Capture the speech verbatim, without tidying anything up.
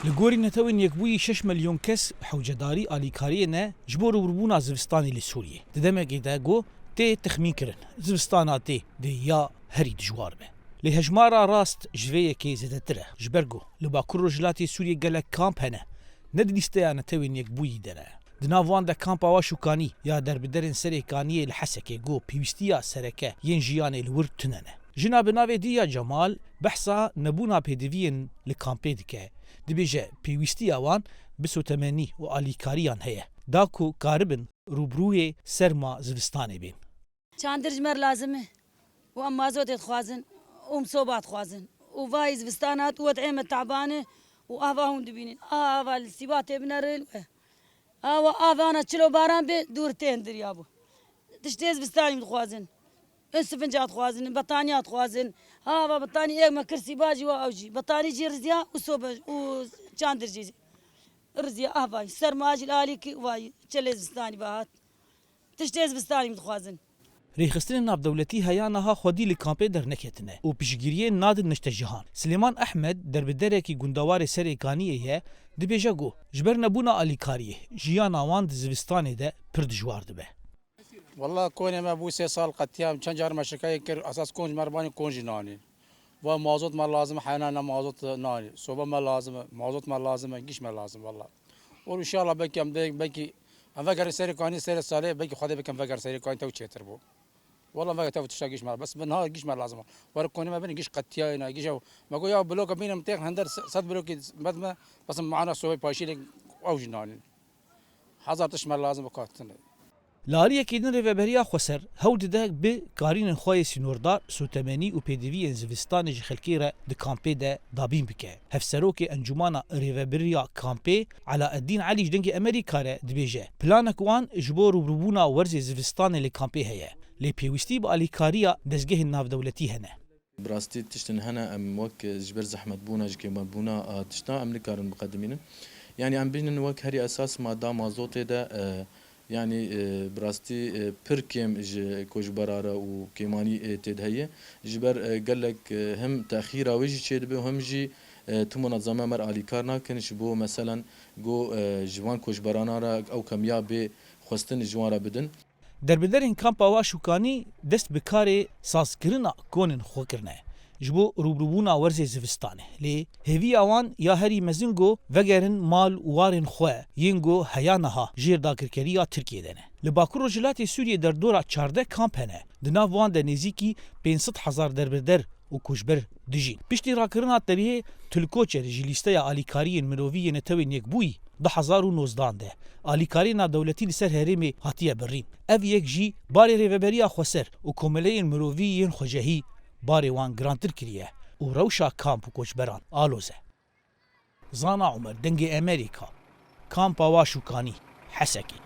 Li gorî Netewên Yekbûyî şeş milyon kes hewcedarî alîkariyê ne ji bo rûbirûbûna zivistanê li Sûriyê. Di demekê de ku tê texmînkirin, zivistana tê dê ya herî dijwar be. Lê hejmara rast ji vê yekê zêdetir e, ji ber ku li Bakur Rojhilatê Sûriyê gelek kamp hene, ne di lîsteya Netewên Yekbûyî de ne. Di nav wan de kampa Waş û Kanî ya derbiderên Serê Kaniyê li Hesekê ku pêwîstiya sereke yên jiyanê li wir tune ne. Jina bi navê Diya Cemal behsa nebûna pêdiviyên li kampê dike. Dibêje pêwîstiya wan bi sotemenî û alîkariyan heye, da ku karibin rûbirûyê serma zivistanê bên. Çandir ji me re lazim e û em mazotê dixwazin û em soba dixwazin. Û vayî zivistan hat û wed'ê me teban e û ava hûn dibînin. Ava li sîba tê binerin. Awa avana çilo baran bê dûr tên dirya bû. Tiştê zivistanî dixwazin. Ên sifinca dixwazin, betaniya dixwazin. Ava betanî êk me kir sîba jî wa ew jî. Betanî jî riziya û sobe û çandir jî. Riziya avayî. Serma jî li alî kî vayî. Çelê zivistanî ve hat. Tiştê zivistanî dixwazin. Rêxistinên navdewletî heya niha xwedî li kampê derneketine û piştgiriyê nadin neştejihan. Silêman Ehmed, derbiderekî gundewarê Serê Kaniyê ye, dibêje ku ji ber nebûna alîkariyê, jiyana wan di zivistanê de pir dijwar dibe. Walla konê me bû sê sal qetiyam, çend car me şikayet kir, esas kon ji me re banî kon jî nanî. Va mazot me lazim e, heyana ne mazot nanî. Soba me lazim e, mazot me lazim e, giş me lazim e, walla. Û înşallah belkî em dê, belkî em vegerin Serê Kanî, Serê Salê, belkî Xwedê bikin vegerin Serê Kanî, tew çêtir bû. Walla vege tev tişta giş me, bes bi niha giş me lazim e. Were konê me binin giş qetiyayê ne, giş ew. Me got ya bloka bînim têx hender se-, sed blokî bed me, bes mana sobê paşî lê ew jî nanîn. Hezar tişt me lazim e katine. Li aliyekî din Rêveberiya Xweser hewl dide bi karînên xwe yê sînordar, sotemenî û pêdiviyên zivistanê ji xelkê re di kampê de dabîn bike. Hevserokê Encûmana Rêveberiya Kampê, Elaeddîn Elî ji Dengê Amerîka re dibêje, planek wan ji bo rûbirûbûna werzê zivistanê li kampê heye, lê pêwîstî bi alîkariya dezgehên navdewletî hene. Bi rastî tiştin hene em wek, e, ji ber zehmetbûna, ji kêmbûna a tişta em nikarin biqedimînin. Yanî em bînin wek herî esas madda mazotê de, e, yanî, e, bi rastî, e, pir kêm ji koçbera re û kêmanî, e, tê de heye. Ji ber, e, gelek, e, hem texîra wê jî çêdibe û hem jî, e, tim û nizama me re alîkar nakin ji bo meselen go, e, ji van koçberana re ew kemiya bê xwestin ji wan re bidin. Derbiderên kampa Waş û Kanî dest bi karê sazkirina konên xwe kirine ji bo rûbirûbûna werzê zivistanê. Lê hêviya wan ya herî mezin go vegerin mal û warên xwe yên go heya niha jêr dagirkeriya Tirkiyê de ne. Li Bakur Rojhilatê Sûriyê derdora çardeh kamp hene. Di nav wan de nêzîkî pênc sed hezar derbider û koçber dijîn. Piştî rakirina Terihê Tulkoçer ji lîsteya alîkariyên mirovî yê Netewên Yekbûyî du hezar û nozdan de, alîkariyên navdewletî li ser herêmê hatiye birîn. Ev yek jî barê Rêveberiya Xweser û komeleyên mirovî yên xwecehî barê wan girantir kiriye û rewşa kamp û koçberan aloz e. Zana Omer, Dengê Amerîka, Kampa Waş û Kanî, Hesekê.